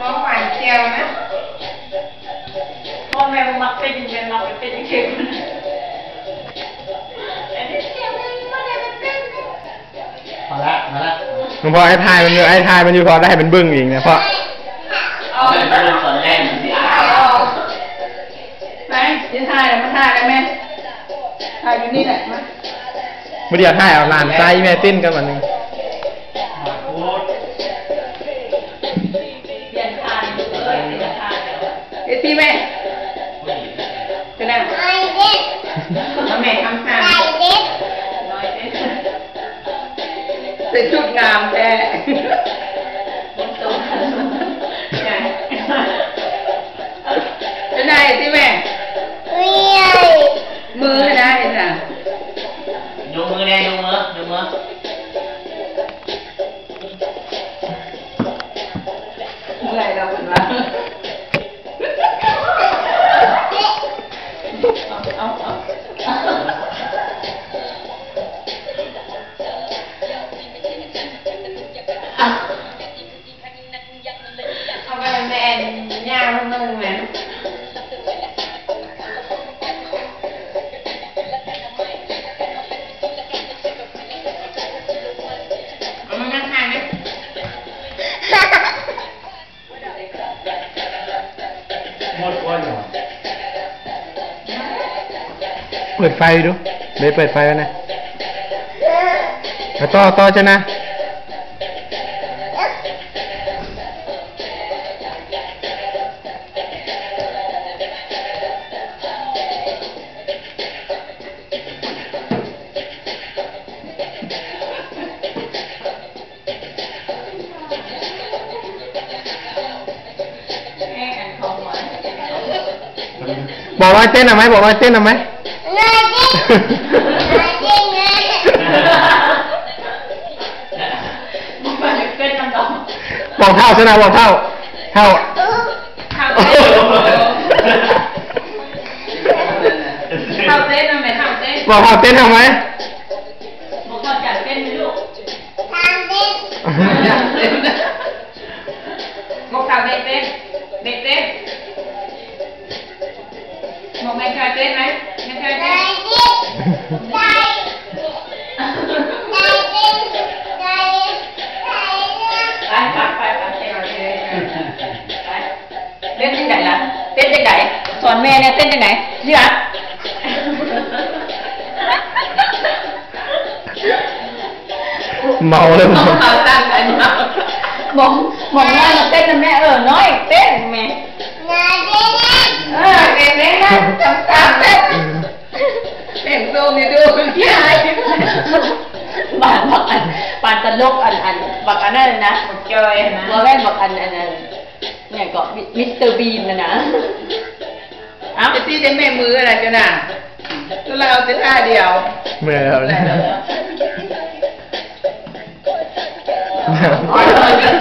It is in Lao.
ຂອງຫວານຂຽວນະ. ພໍ່ແມ່ບໍ່ມັກເຕັ້ນ ແມ່ນມັກໄປເຕັ້ນຢູ່ເທິງ. ພໍລະ ພໍລະ. ຫຼວງພໍ່ ອ້າຍຖ່າຍມັນຢູ່ ອ້າຍຖ່າຍມັນຢູ່ ພໍ່ ໄດ້ໃຫ້ມັນເບິ່ງເອງນະພໍ່. ເອົາໄປເບິ່ງຕອນແລກມັນຊິອາຍ. ໄປ ຊິຖ່າຍແລ້ວ ມາຖ່າຍໄດ້ແມ່ ຖ່າຍຢູ່ນີ້ແຫຼະ ມາ. ບໍ່ດຽວຖ່າຍເອົາຫຼານຊາຍອີ່ແມ່ເຕັ້ນກັນບາດໜຶ່ງ. ເຮັດທີ່ແມ່ ຄືນະ ແມ່ທຳທ່າ ໃສ່ຊຸດງາມແທ້. ເປັນໃດຕິແມ່? ມືນະ ເຫັນນະ. ຍົກມືແດ່ ຍົກມື ຍົກມື. ເມື່ອຍແລ້ວເພິ່ນວ່າ. ເອົາ ເອົາ ເອົາ. ເອົາໄປແມ່ຍ່າເບິ່ງແມ່. ເອົາມານັ່ງທານນະ. ເປີດໄຟດູ ເບ ເປີດໄຟໄວ້ນະ. ເອົາ ຕໍ່ ຕໍ່ ເຈົ້ານະ. ບອກນ້ອຍເຕັ້ນເອົາໄໝ? ບອກນ້ອຍເຕັ້ນເອົາໄໝ? ບອກເຖົ້າຊະນະ ບອກເຖົ້າ ເຖົ້າ ເຖົ້າ. ເຖົ້າເຕັ້ນເອົາໄໝ? ເຖົ້າເຕັ້ນ ບອກເຖົ້າເຕັ້ນເອົາໄໝ? ບອກເຖົ້າຈັນເຕັ້ນໄໝລູກ? ເຖົ້າເຕັ້ນ ບອກເຖົ້າເບເຕັ້ນ ເບເຕັ້ນ. ບອກແມ່ຊ່ອຍເຕັ້ນໄໝ? ແມ່ຊ່ອຍເຕັ້ນ. ໄປ ໄປ ໄປ ໄປ ເຕັ້ນຈັງໃດລະ? ເຕັ້ນຈັ່ງໃດ? ສອນແມ່ແດ່ ເຕັ້ນຈັ່ງໃດ? ເຊື່ອ ເມົາແລ້ວ ເມົາຂາສັ້ນໄປເມົາ. ບອກ ບອກນ້ອຍມາເຕັ້ນນຳແມ່. ເອີ ນ້ອຍເຕັ້ນແມ່. ເອີ ເຕັ້ນ ເຕັ້ນ ເຕັ້ນ ເຕັ້ນ. ເຕັ້ນໂຊມີດູ ບາດ ບາດອັນ ບາດຕະຫຼົກອັນ ອັນ ບັກອັນນັ້ນນະ ບັກຈອຍນະ ບໍ່ແມ່ນບັກອັນ ອັນນັ້ນ ຫຍັງເກາະ ມິ ມິສເຕີບີນຫັ້ນນະ. ເອົາ ເອັຟຊີ ໄດ້ແມ່ມືລະເຈົ້ານະ ລາວແຕ່ທ່າດຽວ ແມ່ນແລ້ວ. ໄດ້ແລ້ວ ໄດ້ແລ້ວ.